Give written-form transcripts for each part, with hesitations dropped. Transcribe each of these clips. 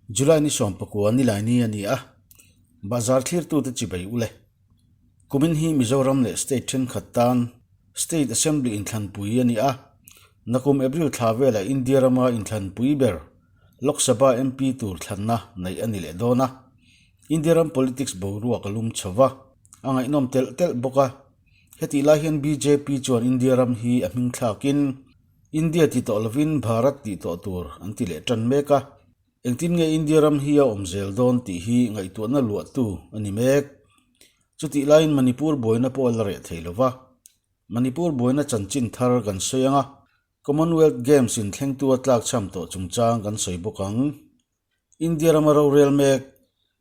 July ni sawmpakua Nilaini a ni a, Bazar thlirtute chibei ule. Kumin hi Mizoram leh state thenkhat tan State Assembly inthlanpui a ni a, nakum April thla velah India rama inthlanpui ber Lok Sabha MP tur thlanna neih a ni leh dawn a. India ram politics boruak a lum chho va, a ngaihnawm telh telh bawk a. Hetih lai hian bjp chuan India ram hi a hming thlakin India ti tawh lovin Bharat tih tawh tur an ti leh tan mek a. Engtin nge India ram hi a awm zel dawn tih hi ngaihtuahna luahtu a ni mek. Chutih laiin Manipur buaina pawh a la reh thei lova. Manipur buaina chanchin thar kan sawi ang a, Commonwealth Games in thlengtu a tlakchham tawh chungchang kan sawi bawk ang. India rama rorel mek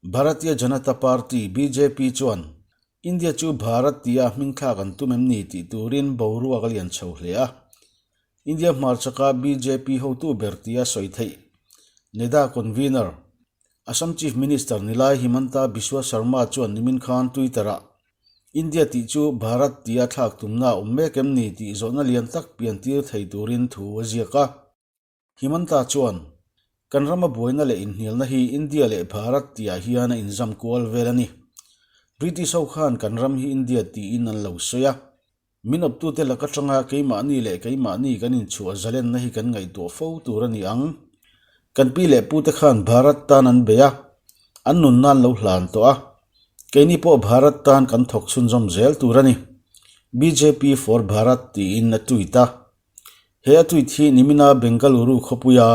Bharatiya Janata Party, bjp, chuan India chu Bharat tia hmingthlak an tum em ni tih turin boruak a lian chho hle a. India hmarchaka bjp hotu ber tia sawi theih NEDA convener, Assam Chief Minister Nilai Himanta Biswa Sarma chuan nimin khan Twitter-ah India tih chu Bharat tia thlak tumna a awm mek em ni tih zawhna lian tak piantir thei turin thu a ziak a. Himanta chuan, Kan rama buaina leh inhnialna hi India leh Bharat tihah hian a inzam kual vel a ni. British ho khan kan ram hi India tiin an lo sawi a. Min awptute lak atanga keimahni leh keimahni kan inchhuah zalenna hi kan ngaihtuah fo tur a ni ang. Kan pi leh pute khan Bharat tan an bei a, an nunna an lo hlan tawh a. Keini pawh Bharat tan kan thawk chhunzawm zel tur a ni. Bjp for Bharat tiin a tweet a. He a tweet hi nimina Bengaluru khawpuia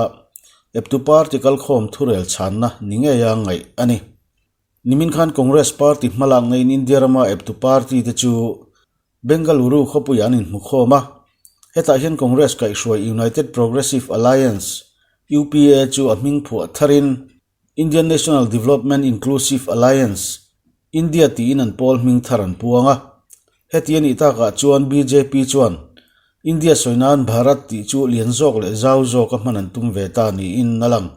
eptu party kalkhawm thurel chhanna ni ngeia ngaih a ni. Nimin khan Congress party hmalak neiin India rama eptu party te chu Bengaluru khawpuiah an inhmukhawm a. Hetah hian Congress kaihhruai United Progressive Alliance, UPA, chu a hming phuah tharin Indian National Development Inclusive Alliance, India tiin an pawl hming thar an puang a. Heti a nih takah chuan bjp chuan India sawi nan Bharat tih chu lian zawk leh zau zawka hman an tum ve ta niin a lang.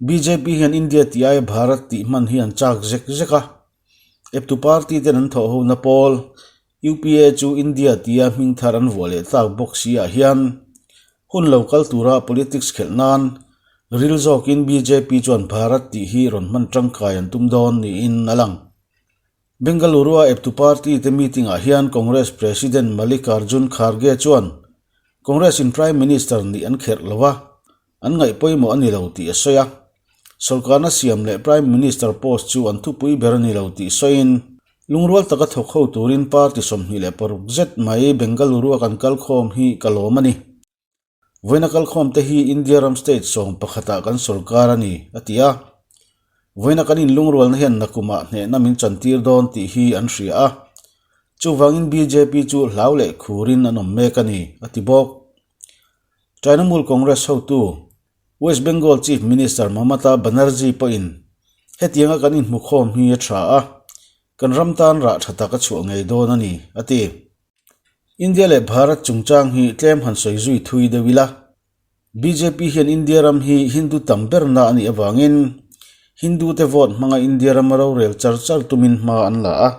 Bjp hian India tih aia Bharat tih hman hi an chak zek zek a. Eptu party ten an thawh hona pawl UPA chu India tia hming thar an vuah leh tak bawk si ah hian hun lo kal tura politics khelh nan ril zawkin bjp chuan Bharat tih hi rawn hman tangkai an tum dawn niin a lang. Bengaluru-a eptu party te meeting ah hian Congress President Mallikarjun Kharge chuan Congress in Prime Minister nih an kherh lo a, An ngaih pawimawh a ni lo tih a sawi a. Sorkarna siam leh Prime Minister post chu an thupui ber a ni lo tih sawiin, lungrual taka thawk ho turin party 26 zet mai Bengaluru-a kan kalkhawm hi ka lawm a ni. Vawiina kalkhawmte hi India ram state sawm pakhatah kan sorkar a ni, a ti a. Vawiina kan inlungrualna hian nakumah hnehna min chantir dawn tih hi an hria a. Chuvangin bjp chu hlau leh khurin an awm mek a ni, a ti bawk. Trinamool Congress hotu, West Bengal Chief Minister Mamata Banerjee pawhin hetianga kan inhmukhawm hi a tha a, kan ram tan rah tha tak a chhuah ngei dawn a ni, a ti. India leh Bharat chungchang hi tlem han sawi zui thui deuh ila, bjp hian India ram hi Hindu tam berna a nih avangin Hindu te vote hmanga India rama rorel char char tumin hma an la a,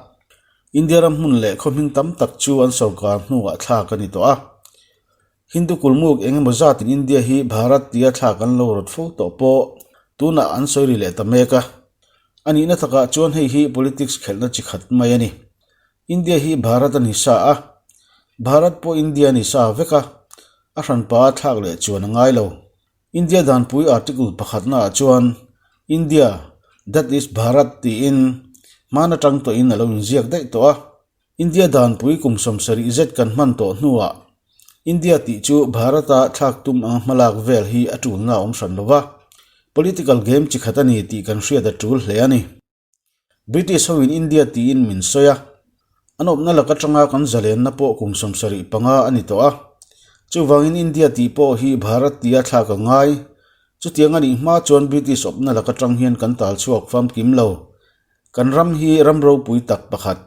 India ram hmun leh khaw hming tam tak chu an sorkar hnuah thlak a ni tawh a. Hindu kulmuk eng emaw zatin India hi Bharat tia thlak an lo rawt fo tawh pawh tunah an sawi ri leh ta mek a. A nihna takah chuan hei hi politics khelhna chi khat mai a ni. India hi Bharat a ni sa a, Bharat pawh India a ni sa vek a, a hranpa a thlak leh chuan a ngai lo. India danpui article pakhatnaah chuan India, that is Bharat tiin hman atang tawhin a lo inziak daih tawh a. India danpui kum 70 zet kan hman tawh hnuah India tih chu Bharata thlak tum anga hmalak vel hi a tulna a awm hran lo va, political game chi khat a ni tih kan hriat a tul hle a ni. British hoin India tiin min sawi a, an awmna lak atanga kan zalenna pawh kum 75 a ni tawh a, chuvangin India tih pawh hi Bharat tia thlak a ngai, chutiang a nih hma chuan British awmna lak atang hian kan tal chhuak famkim lo. Kan ram hi ram ropui tak pakhat,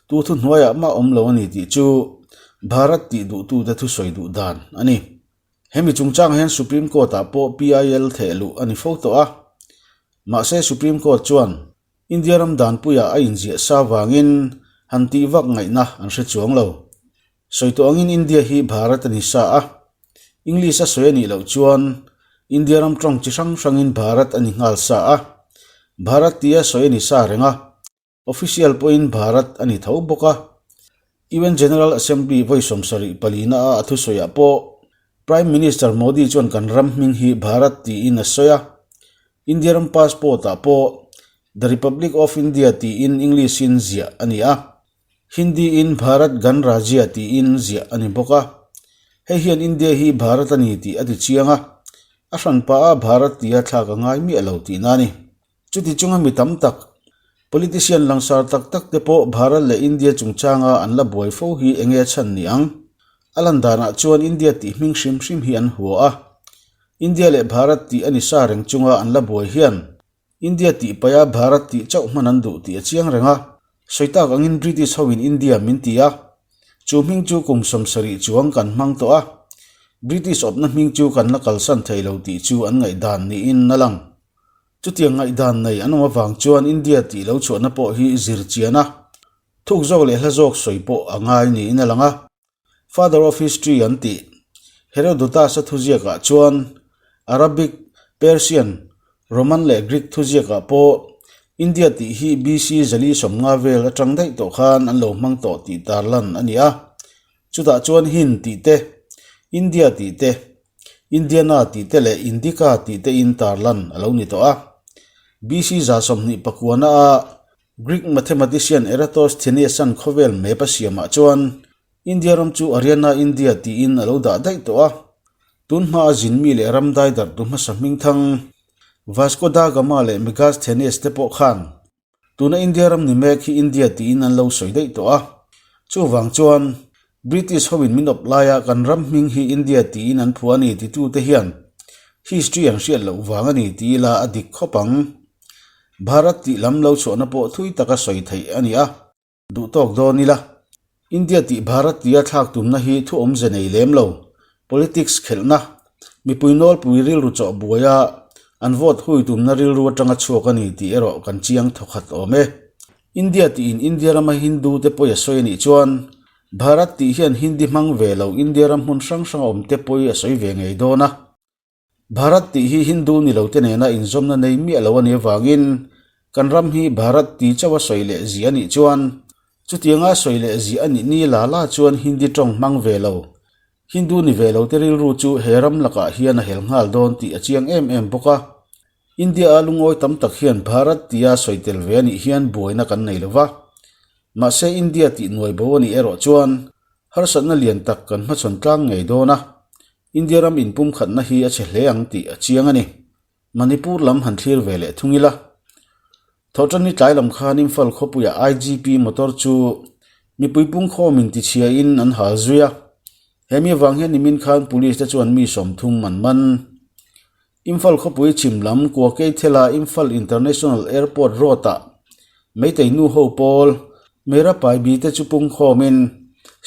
tu thu hnuaiah mah awm lo a ni tih chu Bharat tih duhtute thusawi duh dan a ni. Hemi chungchang hian Supreme Court-ah pawh PIL theh luh a ni fo tawh a. Mahse Supreme Court chuan India ram danpuiah a inziah sa vangin han tih vak ngaihna an hre chuang lo. Sawi tawh angin India hi Bharat a ni sa a, English a sawi a nih loh chuan India ram tawng chi hrang hrangin Bharat a ni nghal sa a, Bharat tia sawi a ni sa reng a, official pawhin Bharat a ni tho bawk a. UN General Assembly vawi 74 palina a a thusawiah pawh Prime Minister Modi chuan kan ram hming hi Bharat tiin a sawi a, India ram passport ah pawh The Republic of India tiin English in ziah a ni a, Hindi in Bharat Gan Rajya tiin ziah a ni bawk a. Hei hian India hi Bharat a ni tih a ti chiang a, a hranpa a Bharat tia thlak a ngai miah lo tihna a ni. Chuti chunga mi tam tak, politician langsar tak tak te pawh Bharat leh India chungchanga an la buai fo hi enge a chhan ni ang? A lan danah chuan India tih hming hrim hrim hi an hua a. India leh Bharat tih a ni sa reng chunga an la buai hian India tih paia Bharat tih chauh hman an duh tih a chiang reng a. Sawi tak angin British hoin India min ti a, chu hming chu kum 70 chuang kan hmang tawh a, British awpna hming chu kan la kalsan thei lo tih chu an ngaihdan niin a lang. Chutiang ngaihdan nei an awm avang chuan India tih lo chhuahna pawh hi zir chian a, thuk zawk leh hla zawk sawi pawh a ngai niin a lang a. Father of History an tih Herodotus-a thuziakah chuan Arabic, Persian, Roman leh Greek thuziakah pawh India tih hi BC 450 vel atang daih tawh khan an lo hmang tawh tih tarlan a ni a. Chutah chuan Hind tih te, India tih te, Indiana tih te leh Indica tih te in tarlan a lo ni tawh a. BC 129 a Greek mathematician Eratosthenes-a'n khawvel map a siamah chuan India ram chu Aryana India tiin a lo dah daih tawh a. Tun hmaa zin mi leh ram dai darhtu hmasa hmingthang Vasco da Gama leh Megasthenes te pawh khan tuna India ram ni mek hi India tiin an lo sawi daih tawh a. Chuvang chuan British hoin min awp laia kan ram hming hi India tiin an phuah a ni titute hian history an hriat loh vang a ni ti ila a dik khawp ang. Bharat tih lam lo chhuahna pawh thui taka sawi theih a ni a, duh tawk dawn ila. India tih Bharat tia thlak tumna hi thu awmze nei lem lo, politics khelhna, mipui nawlpui rilru chawh buaia an vote hui tumna rilru atanga chhuak a ni tih erawh kan chiang thawkhat awm e. India tiin India rama Hindu te pawi a sawi a nih chuan Bharat tih hian Hindi hmang ve lo India ram hmun hrang hranga awm te pawi a sawi ve ngei dawn a. Bharat tih hi Hindu ni lo te nena inzawmna nei miah lo a nih avangin kan ram hi Bharat ti chauh a sawi leh zia a nih chuan chutianga sawi leh zia a nih ni la la chuan Hindi tawng hmang ve lo, Hindu ni ve lo te rilru chu he ram lakah hian a hel nghal dawn tih a chiang em em bawk a. India-a lungawi tam tak hian Bharat tia sawi tel ve a nih hian buaina kan nei lo va. Mahse India tih nuai bo a nih erawh chuan harsatna lian tak kan hmachhawn tlang ngei dawn a. India ram inpumkhatna hi a chhe hle ang tih a chiang a ni. Manipur lam han thlir ve leh thung ila. Thawhtanni tlai lam khan Imphal khawpuia IGP motor chu mipui pungkhawmin tichhiain an hal zui a. He mi avang hian nimin khan police te chuan mi 30 an man. Imphal khawpui chhim lam Kuakeithela Imphal International Airport Road-ah Meitei nu ho pawl Mera Paibi te chu pungkhawmin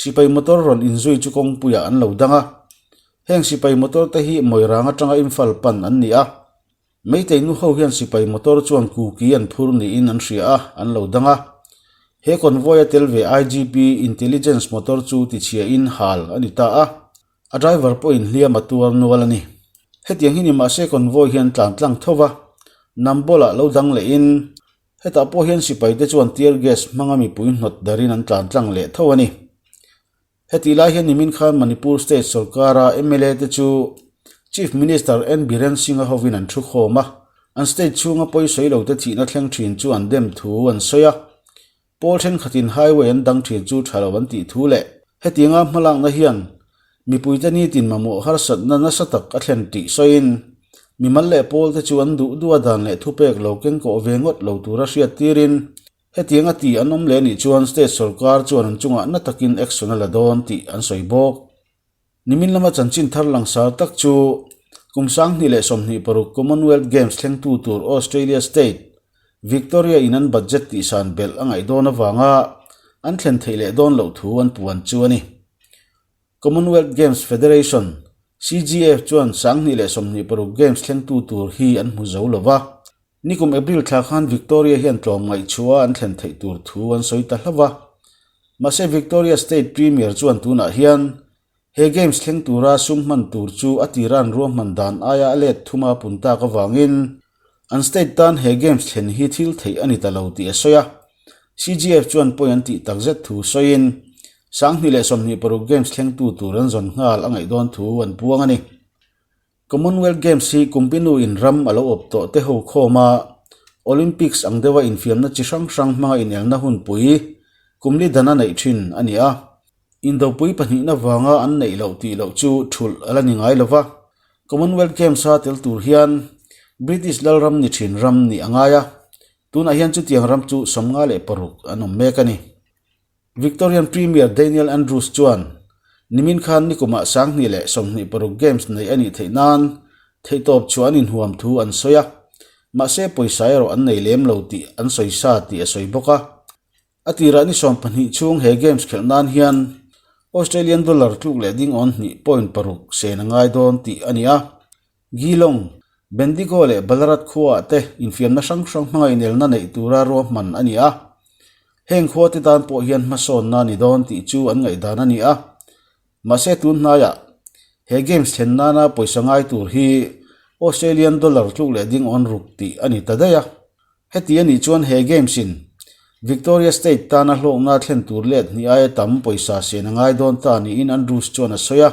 sipai motor rawn inzui chu kawngpuiah an lo dang a. Heng sipai motor te hi Moirang atanga Imphal pan an ni a. Meitei nu ho hian sipai motor chuan Kuki an phur niin an hria a, an lo dang a. He convoy a tel ve IGP Intelligence motor chu tichhiain hal a ni ta a. A driver pawhin hliam a tuar nual a ni. Hetiang hi ni mahse convoy hian tlan tlang tho va, Nambol ah lo dang lehin hetah pawh hian sipai te chuan tear gas hmanga mipui hnawt darin an tlan tlang leh tho a ni. Hetih lai hian nimin khan Manipur state sorkara mla te chu Chief Minister N Biren Singh-a hovin an thu khawm a, an state chhunga pawisawi lo te thihna thleng thin chu an dem thu an sawi a. Pawl thenkhatin highway an dang thin chu tha lo an tih thu leh hetianga hmalakna hian mipuite nitin mamawh harsatna nasa tak a thlen tih sawiin mimal leh pawl te chu an duh duh a dan leh thupek lo kengkawh ve ngawt lo tura hriat tirin hetianga ti an awm leh nih chuan state sorkar chuan an chungah na takin action a la dawn tih an sawi bawk. Nimin lama chanchin thar langsar tak chu kum 2026 Commonwealth Games thlengtu tur Australia State, Victoria in an budget tihsan belh a ngaih dawn avanga an thlen theih leh dawn loh thu an puan chu a ni. Commonwealth Games Federation, CGF, chuan 2026 Games thlengtu tur hi an hmu zo lo va. Nikum April thla khan Victoria hian tlawmngaihchhuah an thlen theih tur thu an sawi ta hlauh va. Mahse Victoria State Premier chuan tunah hian He Games thleng tura sum hman tur chu a tira an ruahman dan aia a let thuma pun tak avangin an state tan he Games thlen hi thil theih a ni ta lo tih a sawi a. CGF chuan pawi an tih takzet thu sawiin 2026 Games thlengtu tur an zawn nghal a ngaih dawn thu an puang a ni. Commonwealth Games hi Kumpinu in ram a lo awp tawh te ho khawm a, Olympics ang deuha infiamna chi hrang hrang hmanga inelna hunpui kumli dana neih thin a ni a. Indopui pahnihna vanga an neih loh tih loh chu thulh a la ni ngai lo va. Commonwealth Games-a tel tur hian British lalram ni thin ram nih a ngai a, tunah hian chutiang ram chu 56 an awm mek a ni. Victorian Premier Daniel Andrews chuan nimin khan nikumah 2026 Games neih a nih theih nan theihtawp chhuah an inhuam thu an sawi a, mahse pawisa erawh an nei lem lo tih an sawi sa tih a sawi bawk a. A tirah ni 12 chhung he Games khelh nan hian Australian dollar tluk leh ding awn hnih point paruk sen a ngai dawn tih a ni a. Geelong, Bendigo leh Ballarat khuaah te infiamna hrang hrang hmanga inelna neih tura ruahman a ni a. Heng khuate tan pawh hian hmasawnna a ni dawn tih chu an ngaihdan a ni a. Mahse tun hnaiah he games thlen nana pawisa ngai tur hi Australian dollar tluk leh ding awn ruk tih a ni ta daih a. Heti a nih chuan he games in Victoria State tana hlawkna thlen tur let hnih aia tam pawisa sen a ngai dawn ta niin Andrews chuan a sawi a.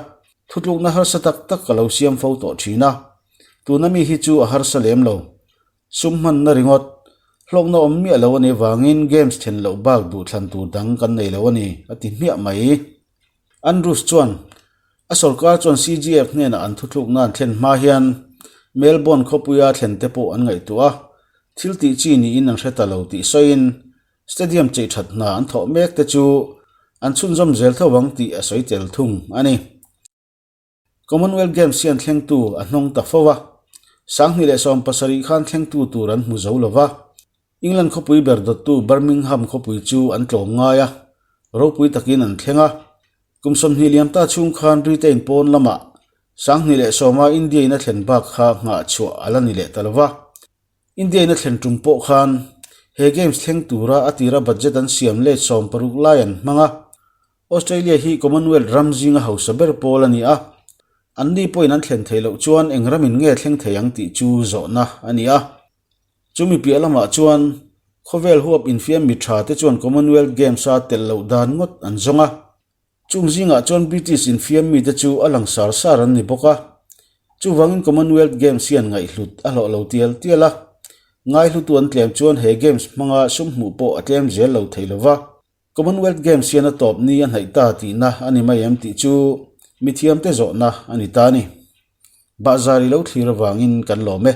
Thutlukna harsa tak tak ka lo siam fo tawh thin a, tuna mi hi chu a harsa lem lo. Sum hmanna ringawt, hlawkna awm miah lo a nih avangin games then loh bak duhthlan tur dang kan nei lo a ni, a ti hmiah mai. Andrews chuan, a sorkar chuan CGF hnenah an thuthlukna an thlen hma hian Melbourne khawpuia thlen te pawh an ngaihtuah a, thil tih chi niin an hre ta lo tih sawiin Stadium chei that hna an thawh mek te chu an chhunzawm zel tho ang tih a sawi tel thung a ni. Commonwealth Games hian thlengtu a hnawng ta fo a, 2017 khan thlengtu tur an hmu zo lo va, England khawpui ber dawttu Birmingham khawpui chu an tlawm ngai a, ropui takin an thleng a. Kum 20 liam ta chhung khan Britain pawn lamah 2010 a India in a thlen bak kha nghah chhuah a la ni leh ta lo va. India in a thlen tum pawh khan he games thleng tura a tira budget an siam let 60 lai an hmang a. Australia hi Commonwealth ram zinga hausa ber pawl a ni a, anni pawhin an thlen theih loh chuan eng ramin nge thleng thei ang tih chu zawhna a ni a. Chumi piah lamah chuan khawvel huap infiam mi tha te chuan Commonwealth Games-a telh loh dan ngawt an zawng a. Chung zingah chuan British infiam mite chu a lang sar sar an ni bawk a. Chuvangin Commonwealth Games hian ngaihhlut a hlawh lo tial tial a. Ngaihlutu an tlem chuan he Games hmanga sum hmuh pawh a tlem zel lo thei lo va. Commonwealth Games hian a tawp ni a hnaih ta tihna a ni mai em tih chu mithiamte zawhna a ni ta a ni. Bahzar i lo thlir avangin kan lawm e.